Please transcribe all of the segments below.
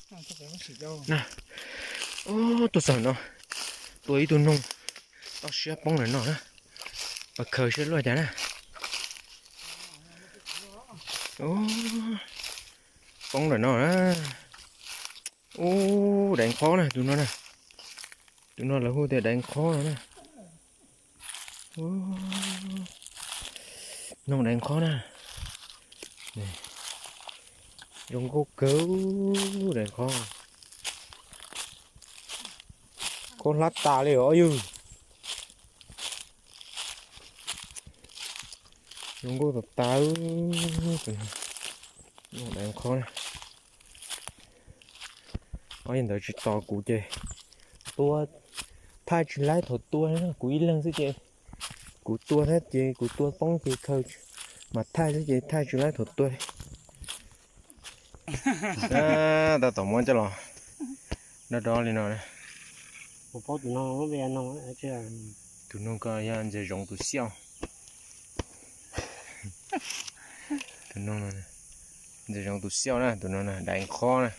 Na, ub, tuaj txog no, tua ib tug noog, toj siab poob lawm no na. Pas khaws siab luaj cas na. Ub, poob lawm no na. Ub, daiv qhob na tus no na. Tus no lawv hu tias daiv qhob no na. Noog daiv qhob na. Zoo nkauj kawg, daiv qhob. Khaub hlab tas li os yug. Zoo nkauj tas tas. Noog daiv qhob na. Ob yam ntawd tsis tos kuv ces tua, thaij tsis laib thaum tua, kuv ib leeg xwb ces kuv tua thiab ces kuv tua poob ces khaws mas thaij xwb ces thaij tsis laib thaum tua. Tab tom muab coj los dob dob li no. Tus noog ko yog ntxawg Zoov tus xiauj. Tus noog, ntxawg Zoov tus xiauj na, tus no na, daiv qhob na.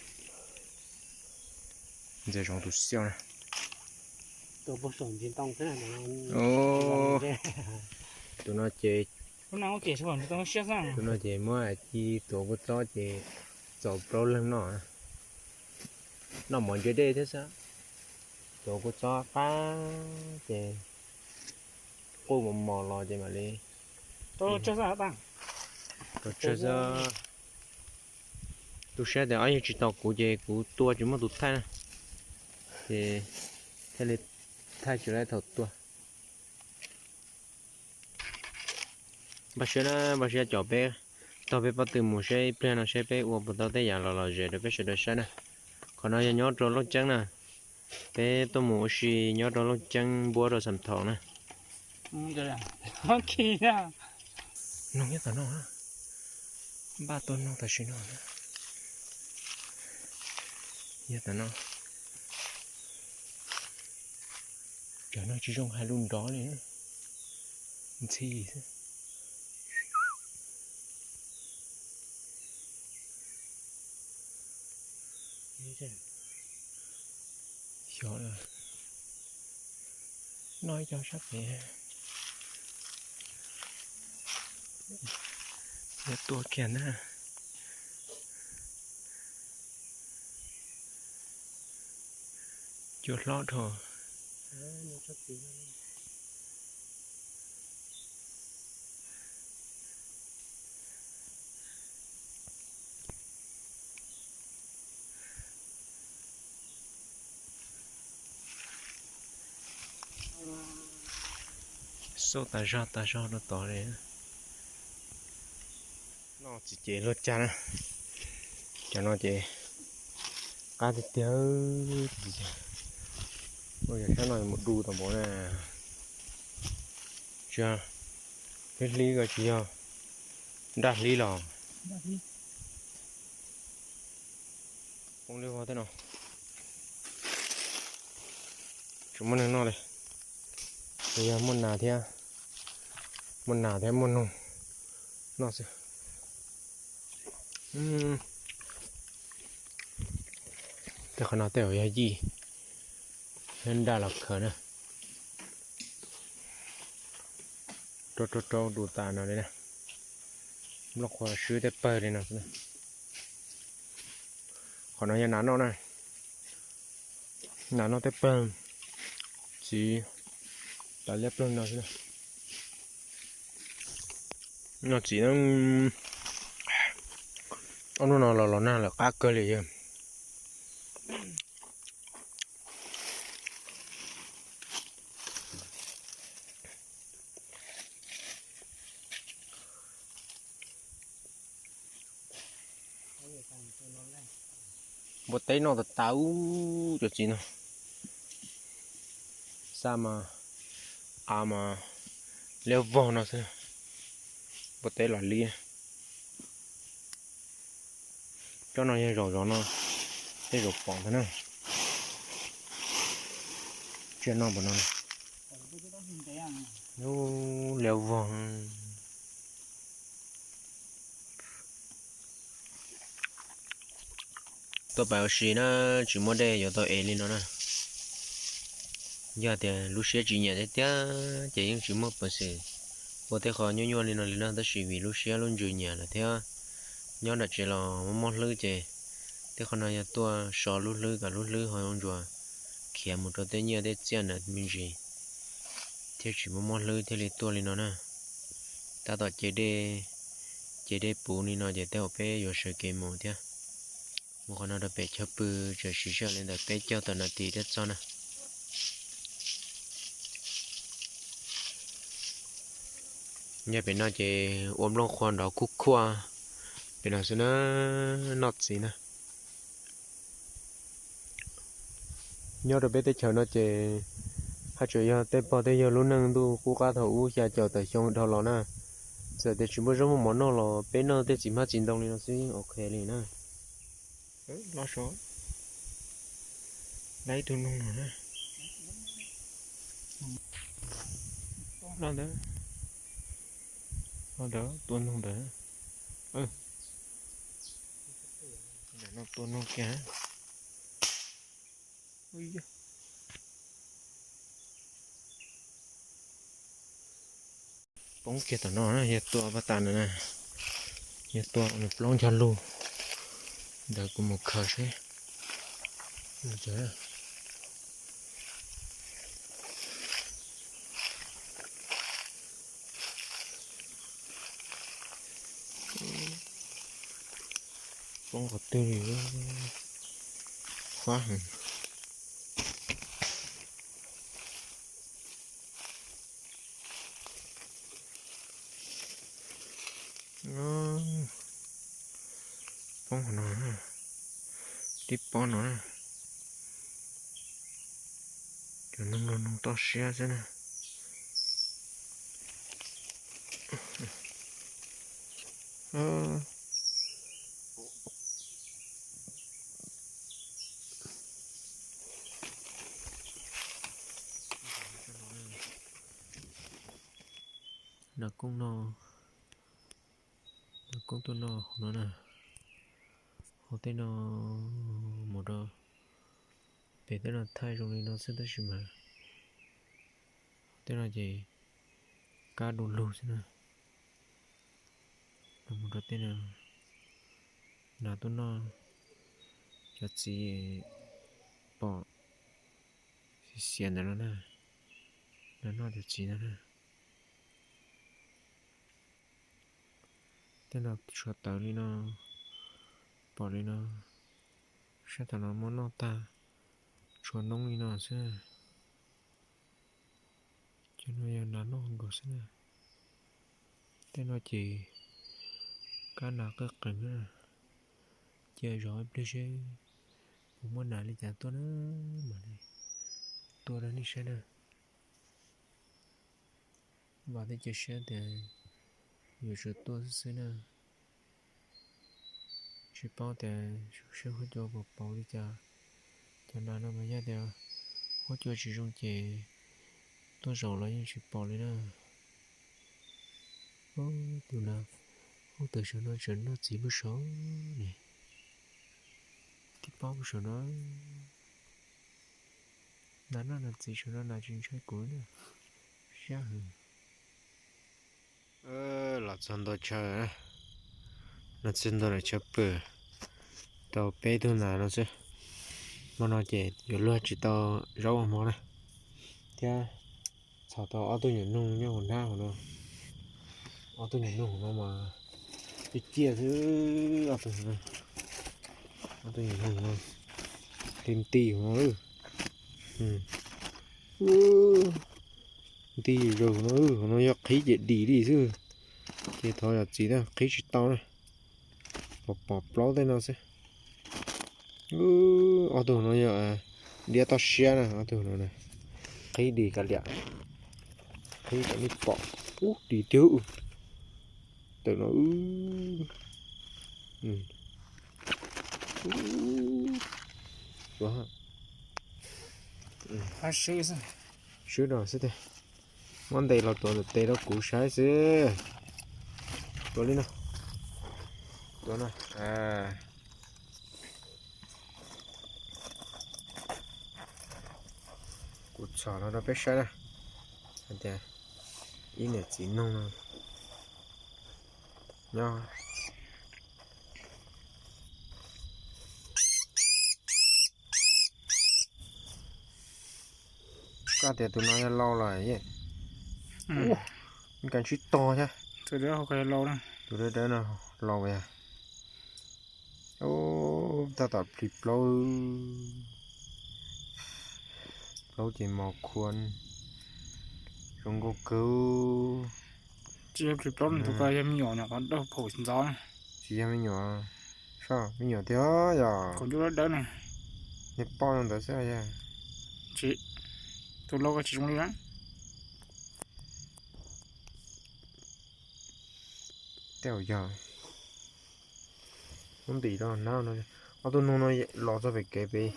Ntxawg Zoov tus xiauj na. Tus no ces, tus no ces muab ci tuav kua txob ces txaus plaub leeg noj. Noj mov ntse dej thiab xwb. Tuav kua txob qab ces quj mos mos los ces mam li rau tsawg xwb. Tu siab tias ob yam tsis tos kuv ces kuv tua tsis muaj tus thaij na, ces thiaj li thaij tsis laib thaum tua. Npaj siab na, npaj siab caum peb taug peb pob tw mus seb ib pliag no seb peb ua puas tau tej yam los lom zem rau peb sawv daws saib na. Qhov no yog nyob rau Looj Ceeb na, peb tuaj mus ua si nyob rau Looj Ceeb npuab rau Xam Thaum na. Noog nyob tom no, npaj tua noog tam sim no. Nyob tom no, cov no tsis zoo hais lus nrov li, ntxhi xwb. Xyov, noj ib co sab pem. Yuav tua kiag na. Cua hlob dhau. Xauj tas zog tas zog rau tod li. Noj txiv ces luaj cag na. Cov no ces qab tiag tiag. Ua yog sab no mus du tau npaum na. Tsis, hlib hlib ko tsis yog nraj hlib los. Poob liab vog tej no. Tsis muaj neeg noj li. Yog muaj nas thiab, muaj nas thiab muaj noog noj xwb. Tej qhov no tej zaum yog yij, yog nraj los khaws na. Rau rau rau du tas no li na. Nplooj qhuav swb tej pawg li no xwb na. Qhov no yog nas noj na. Nas noj tej pawg, txiv tas liab ploog no xwb na. Noj txiv, ob hnub no los los nag lawm qab kawg li yog. Npua teb noj tas tas ub cov txiv no. Xaj mas, av mas liab vog no xwb. Npua teb los liab. Cov no yog zaum zov no, tej zaum pom ntag na. Tsiaj noj npaum no. Ub, liab vog. Tuaj pais ua si na, tsis muaj dej yuav tau ev li no na. Yog tias lub siab tsis nyiam tiag tiag ces yeej tsis muaj peev xwm ua tej qho nyuaj nyuaj li no li na, tab sis vim lub siab lub ntsws nyiam lawm thiab nyob nram tsev los mob mob hlwb ces tej qho no yog tuaj so lub hlwb kom lub hlwb ho ntsuas khiav mus rau tej nyiaj tej txiaj ntawd me ntsis thiaj tsis mob mob hlwb thiaj li tuaj li no na. Tab tom ce dej, ce dej puv li no ces tej zaum peb yuav sawv kev mus thiab. Mus qhov no rau pem chaw pw, tseem siv sij hawm li ntawm peb caug tawm nas this thiab txog na. Nyob pem no ces ua nplooj qhuav nrov khuj khuaj pem no xwb na, noj txiv na. Nyob rau peb teb chaws no ces haj tseem yog tej pog tej yawg lub neej ntuj qub qab thaum ub xya caum tawm xyoo dhau los na. Txawm tias tsis muaj zaub muaj mov noj los peb noj tej txiv hmab txiv ntoo li no xwb yeej ok li na. Los so, lab ib tug noog no na. Loj ntawd, loj ntawd tua noog ntawd. Tua noog kiag. Poob kiag tom no na, yog tua pab tas ntawd na, yog tua nws plaub ncho lug ntawd kuv mus khaws seb. Poob qhov twg li, fab heev. Poob qhov no, tib pob no na. Cov noog no noog toj siab xwb na. Nas koob no, nas koob tuaj noj hauv no na. Hauv tej no mus rau pem tej no thaij zoo li no xwb tab sis mas hauv tej no ces kab du lug xwb na. Los mus rau tej no, nas tuaj noj cov txiv pom xiav xiav ntawd no na, nas noj cov txiv ntawd na. Tej no tshuav tawv li no, pom li no, sab tom no muab noj tag, tshuav noob li no xwb. Cov no yog nas noj nkaus xwb na. Tej no ces kab nas qeej qees na. Cia zov ib pliag seb puas muaj nas li cas tuaj na, mam li tua rau nej saib na. Vam thiab cia siab tias yuav tsum tuaj xwb xwb na. Tsis paub tias seb huab cua puas pauv li cas. Cov nas no mas yog tias huab cua tsis zoo ces tuaj zaum los yeej tsis pom li na. Tus nas, ub, tus saum no tseem noj txiv lub saud ne. Tib pob lub saum no. Nas noj nas txiv saum no nas tsis ntshai kuv na. Siab heev. Los txog ntua chaw, los txog ntua chaw pw, tau peb tug nas no xwb. Hmo no ces yuav luag tsis tau zaub ua hmo na, thiab txhom tau ob tug nyuam noog nyob hauv hnab hauv no. Ob tug nyuam noog hauv no mas ciaj ciaj xwb, ob tug, ob tug nyuam noog no, nti nti hauv no. Nti zaws hauv no, hauv no yog qhib ces dim li xwb, ces thov yam txiv na qhib tsis tau na. Pom pom plaub tej no xwb. Ob tug no yog diab toj siab na, ob tug no qhib dim kav liam, qhib kom nej pom. Ub, dim tiag. Tawm no. Swb no xwb tiag. Muab ntes los tuav ntawm tes rau kuv saib xwb. Tuav li no. Tuav no. Kuv txhom los rau peb saib na, hais tias ib niam txiv noog no nyob. Koj tias tus no yog lau los, nws kav tsij tog thiab. Tus dawb dawb no lau yog. Tab tom plig plaub, plaub ces mos khua zoo nkauj kawg. Tsis yog plig plaub, tus ko yog me nyuam nyuam qhuav dawb paum ntxov. Tsis yog me nyuam, me nyuam tiag yog. Kaum ncuj dawb dawb ne. Niag poj zoo ntawd xwb yog. Tsis, tus lau ko tsis zoo li. Tej zaum yog. Ub ntim rau na, ob tug noog no los txog pem kev pem,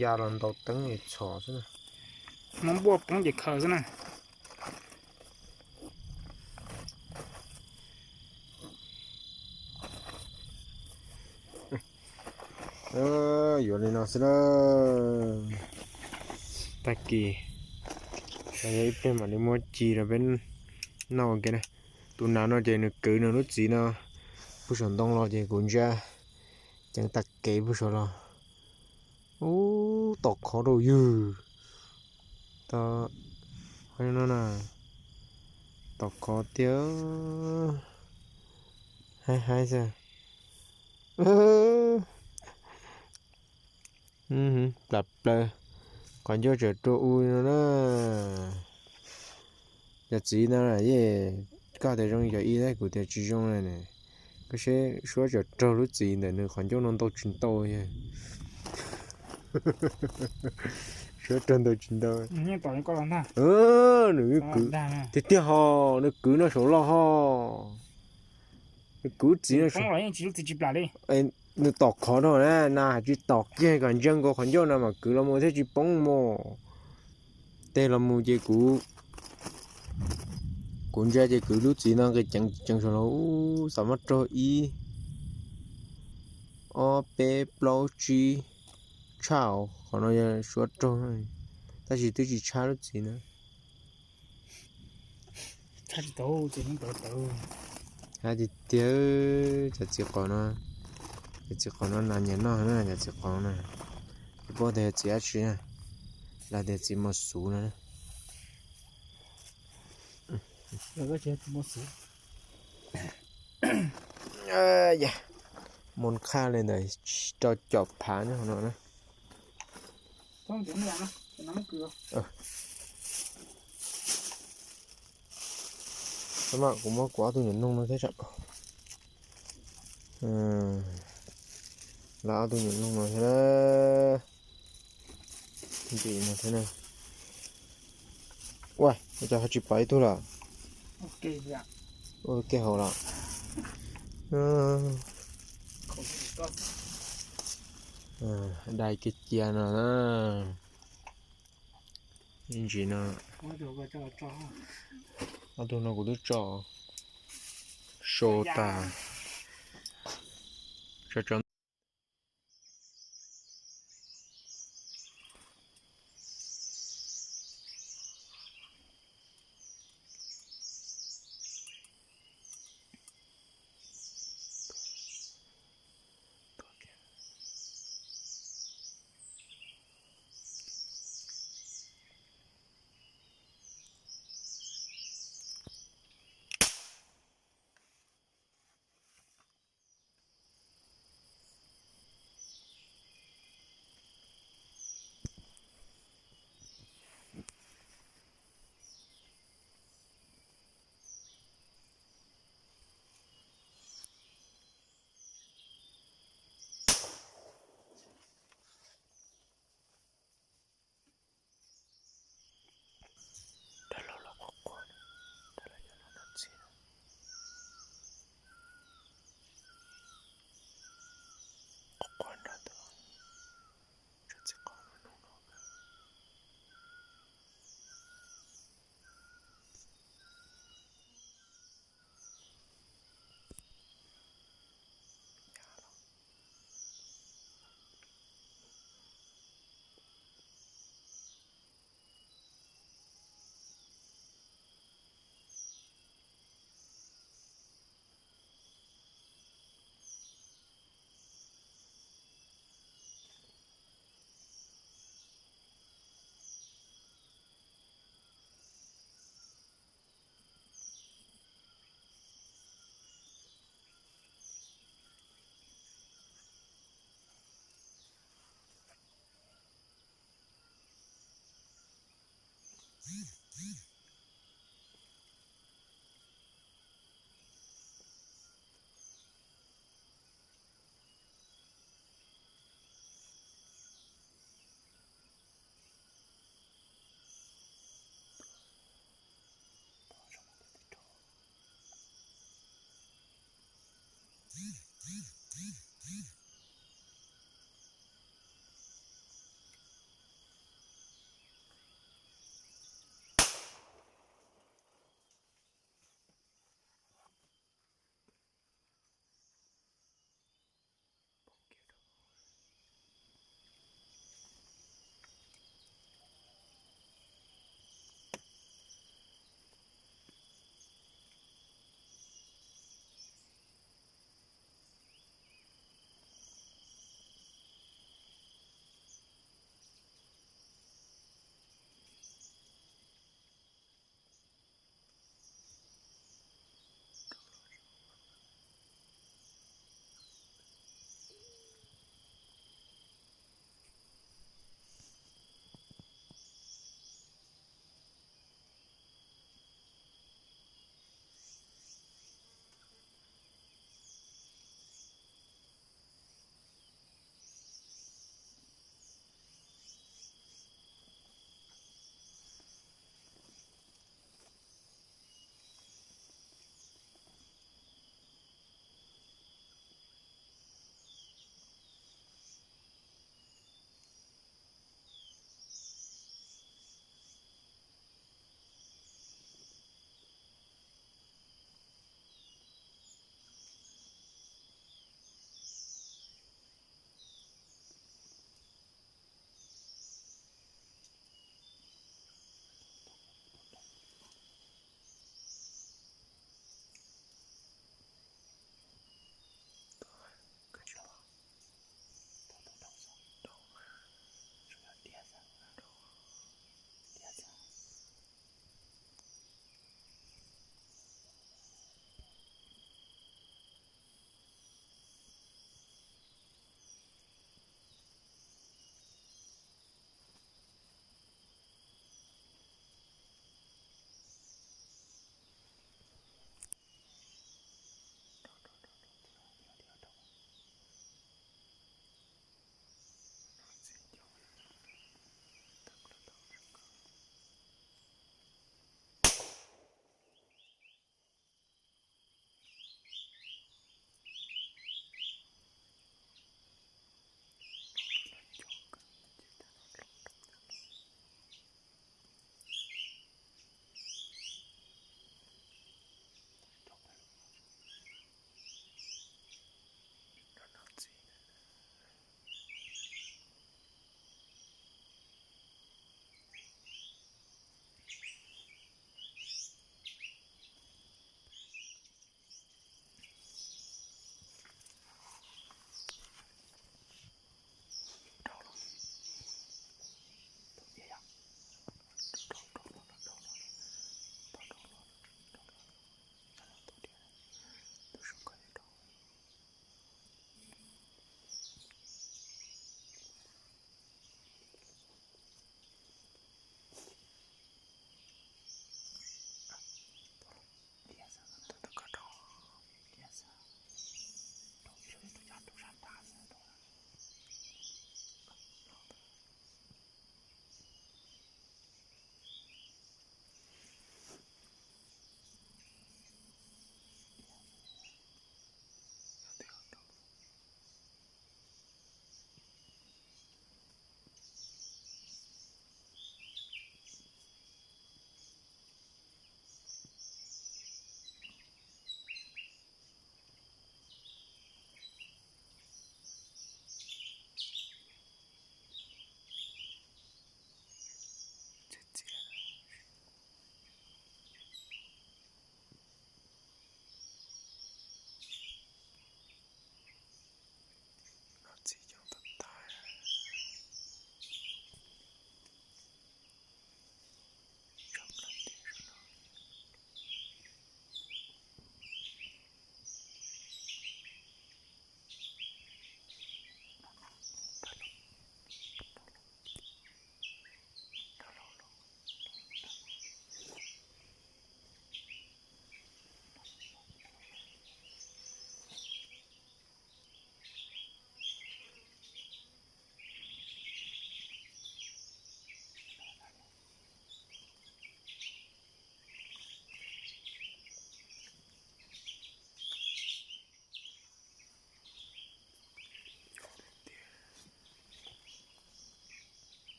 ya los ntaus teeb es txhom xwb na. Muab npuaj poob ces khaws xwb na. Yuav li no xwb na. Tag kis yog ib pliag mam li muab ci rau peb noj ua ke na. Tus nas no ces nws kwv nws lub txiv no puag saum ntoo los ces kuv ntsia ceev tag kev puag saud los. Ub, tom khov rau yug. Tom, no na, tom khov tiag. Haib haib xwb. Plam plaws, qhov ncauj tseem rua u no na. Cov txiv no yej, koj tias zoo cov ib tab kuv tias tsis zoo na. Koj saib suab tseem raug lub txiv ntawm nws qhov ncauj no ntau tsis ntau. Suab raug ntau tsis ntau. Nws kwv tiag tiag ho, nws kwv no saum loj ho. Nws kwv txiv no, nws tom khov rau na, nas hais tsis tom kiag kom ntsia nkaus qhov ncauj no mas kwv los mus thiaj tsis poob mos. Tej los mus ces kuv, kuv ntsia ces kwv lub txiv no nqis ceev ceev saud los, xav muab raug ib, ob, peb, plaub, tsib, tshaj qhov no yog suab raug, tab sis twb tsis tshaj lub txiv na. Hais tiag tiag, cov txiv qaub no, cov txiv qaub no nas nyiam noj na, cov txiv qaub na, tsis paub tias txiv dab tsi na, los tias txiv mos xuv no. Mos khaj li ntawd, rau caum phav nyob hauv no na. Kuv muab kuv ob tug nyuam noog no thiab tsam, lawv ob tug nyuam noog no thiab. Ntim no thiab na. Ua, ua cas ho tsis pom ib tug lawm? Ua ke hauv lawm. Dai kiag cia no na. Ib ntsis no, ob tug no kuv twb tso, so tas, tso tso.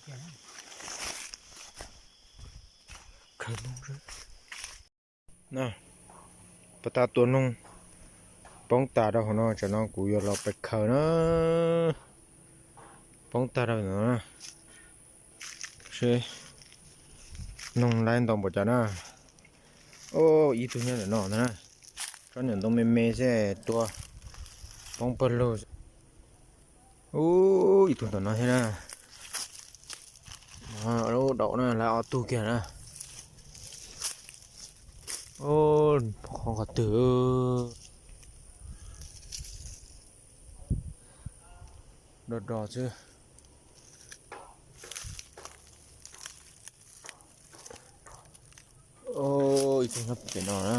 Khaws noog, pov tas tua noog poob tas rau hauv no, tsam no kuv yuav los pais khaws na. Poob tag rau no na. Seb noog laib ntau npaum cas na. Ub, ib tug nyob ntawm no na. Tsob niam ntoo me me xwb tua poob pawg lug. Ub, ib tug ntawm no thiab na. Lub daum na, laib ob tug kiag na. Ub, qhov qhov twg do do xwb. Ib tug nyob pem no na.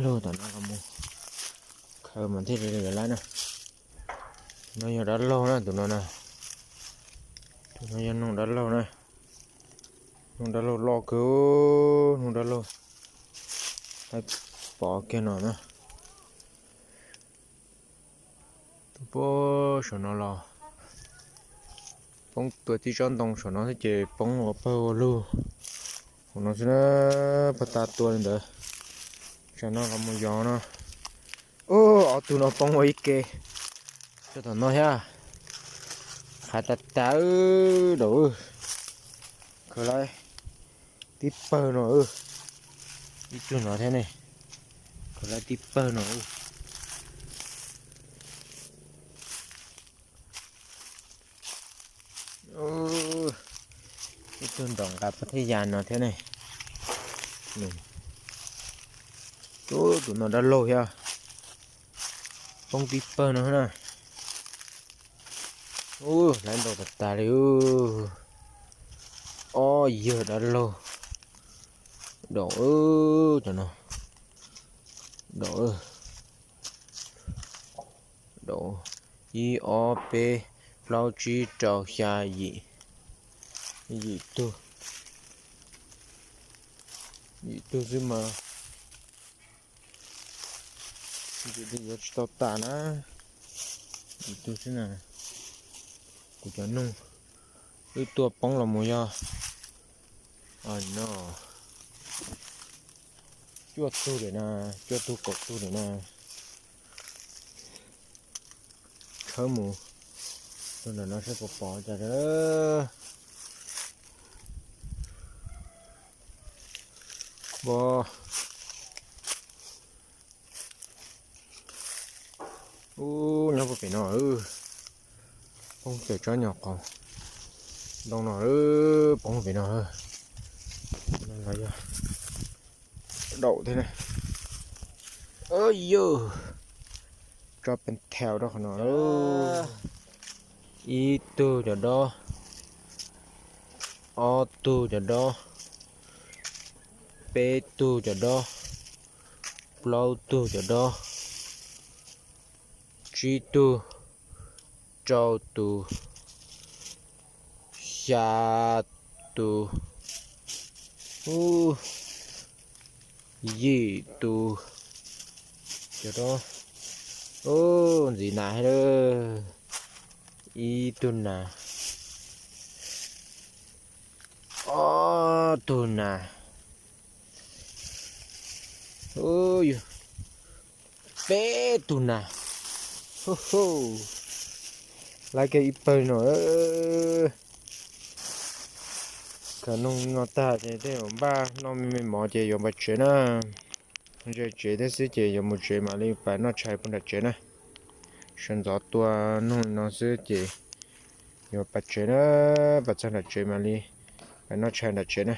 Lug tom no los mus khaws mas thiaj li yuav laib na. Tus no yog dab laug na, tus no na. Tus no yog noog dab laug na. Noog dab laug loj kawg, noog dab laug. Laib pov kiag no na. Tus poob saum no los poob tua tib tsob ntoo saum no xwb ces poob ua pawg ua lug. Hauv no xwb na, pov tas tua li ntawd. Tsam no los mus yos no. Ub, ob tug no poob ua ib ke rau tom no thiab. Qhav tas tas daum. Khaws laib tib pawg no. Ib tug no thiab ne. Khaws laib tib pawg no. Ib tug ntom nqa pov thaj yas no thiab ne. Ub, tus no dab laug thiab. Poob tib pawg no na. Ub, laib ntau tas tas li. Ob yawg dab laug. Daum, cov no. Daum, daum, ib ob peb plaub tsib rau xya yim. Yim tug, yim tug xwb mas. Yim tug yuav tsis tau tas na. Yim tug xwb na. Kuv cov noog wb tua poob los mus yog no cuaj tug lawm na, cuaj tug kaum tug lawm na. Tshawb mus rau ntawm no saib puas pom cas. Ub, nyob puag pem no. Poob pem tsob nyuam qos ntoo no, poob pem no. Los yog daum thiab na. Yog tsob pes thau rau qhov no. Ib tug cov dob, ob tug cov dob, peb tug cov dob, plaub tug cov dob, tsib tug, rau tus, xya tus, yim tus cov dob. Ub, ntxiv nas thiab lawm. Ib tug nas, ob tug nas, peb tug nas. Laib kiag ib pawg no. Khaws noog no tag ces tej zaum npaj noj me me mov ces yuav npaj tsev na. Ze tsev thiab xwb ces yuav mus tsev mam li pais noj tshais puag nram tsev na. Sawv ntxov tua noog li no xwb ces yuav pais tsev na, pais txog nram tsev mam li pais noj tshais nram tsev na.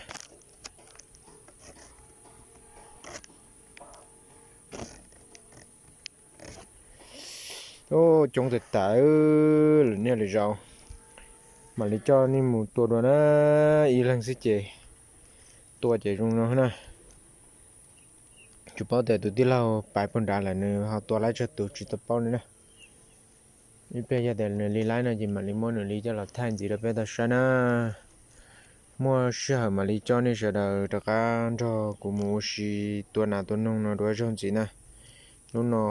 Ub, coob tas tas lawm niaj lwm zaus. Mam li coj nej mus tua dua na, ib leeg xwb ces tua ces zoo no na. Tsis paub tias tus tij laug pais puag nrad lawm nws ho tua laib tsawg tus tsis tau paub li na. Ib pliag yog tias nws li laib no ces mam li muab nws li coj los thaij ntxiv rau peb tau saib na. Muaj sij hawm mam li coj nej sawv daws rov qab nrog kuv mus ua si tua nas tua noog no dua zaug ntxiv na. Hnub no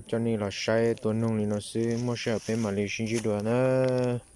coj nej los saib tua noog li no xwb, muaj sij hawm peb mam li sib ntsib dua nawb.